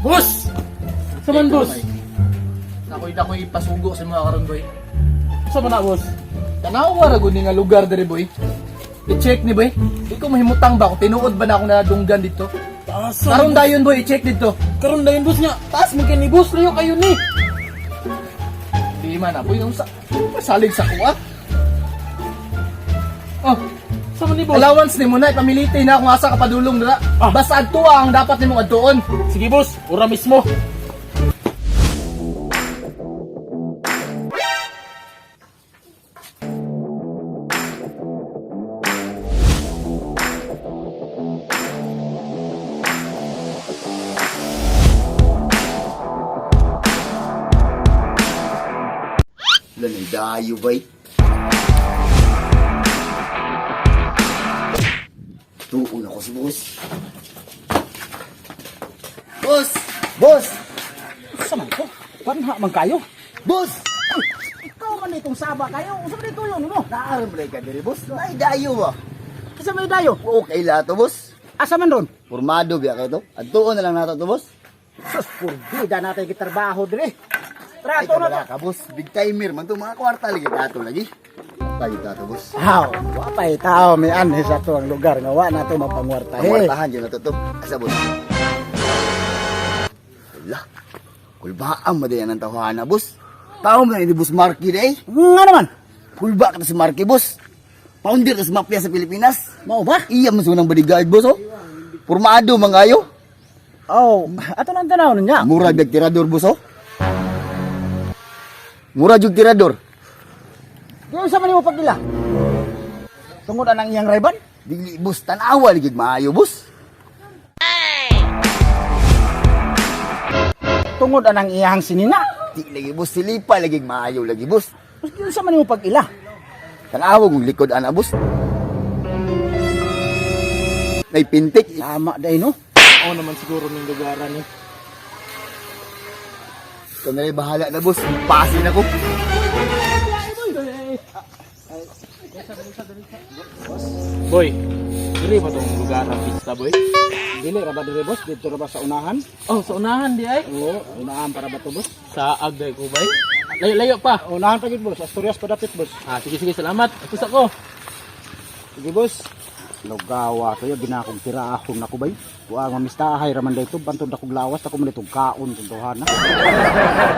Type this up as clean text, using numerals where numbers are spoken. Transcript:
Boss! Sa man, boss? Ako'y ako'y pasugo sa mga karon, boy. Sa man na, boss? Tanawa ra gud ni nga lugar diri, boy. I-check ni, boy. Di ko mahimutang ba kung tinuod ba na akong nadunggan dito. Taas. Karon dayon, boy, i-check dito. Karon dayon, boss nga. Taas man kay ni boss, layo kayo ni. Di man na, boy, unsa pasalig sa kuha. Oh, Sa man ni boss? Allowance nimo na ipamiliti na kung asa ka padulong dira. Ah. Basta adto ang dapat nimong adtuon. Sige, boss, ura mismo. Wala nang dayo, bay. Tuon ako si boss. Boss! Boss! Sa man ko? Panha man kayo? Boss! Ikaw man itong saba kayo. Unsa man ito yun mo? Naaram rin ka diri, boss. Ay, dayo ba? Asa may dayo? Okay la to, boss. Asa man ron? Formado biya kayo to. Adtuon na lang nato to, boss. Sus, purbida natin gitrabaho dire. Ay, Trato na kabala ka, boss. Big timer man to. Mga kwarta lagi tato lagi. Tayo tato, boss. Haw, wa pa'y tao may anhi sa to ang lugar nga wa na to mapangwartahe. Kwartahan dyan na to to. Asa, boss? Wala. Kulbaang madayan ang tawana, boss. Tao man ni Boss Marky day. Nga naman. Kulba ka to si Marky, boss. Founder ka sa mafia sa Pilipinas. Mao ba? Iya man sunang bodyguard, boss, oh. Pormado man kayo. Oh, ato nang tanaw niya. Mura jug tirador, boss, oh. Mura jug tirador. Di unsa man nimo pagdila? Tungod anang iyang rayban? Dili, boss, tanawa lagi maayo, boss. Tungod anang iyang sinina? Di lagi, boss, silipa lagi maayo lagi, boss. Di unsa man nimo pagila? Tanawa kong likod ana, boss. May pintik. Tama day no. Ako naman siguro ning lugaran ni. Ikaw na rin bahala na, boss. Pasin ako. Boy, diri ba tong lugar ang pista, boy? Dili ra ba dire, boss? Dito ra ba sa unahan? Oh, sa unahan di ay. Oo, unahan para ba to, boss? Sa agday ko, bay. Layo layo pa. Unahan pa gid, boss. Asturias pa dapit, boss. Ah, sige sige, salamat. Atos ako. Sige, boss. Lugawa kayo ginakong tirahon nako bay. Wa nga mistahay ra man dayto bantod akong lawas ako man itong kaon tuntuhan na.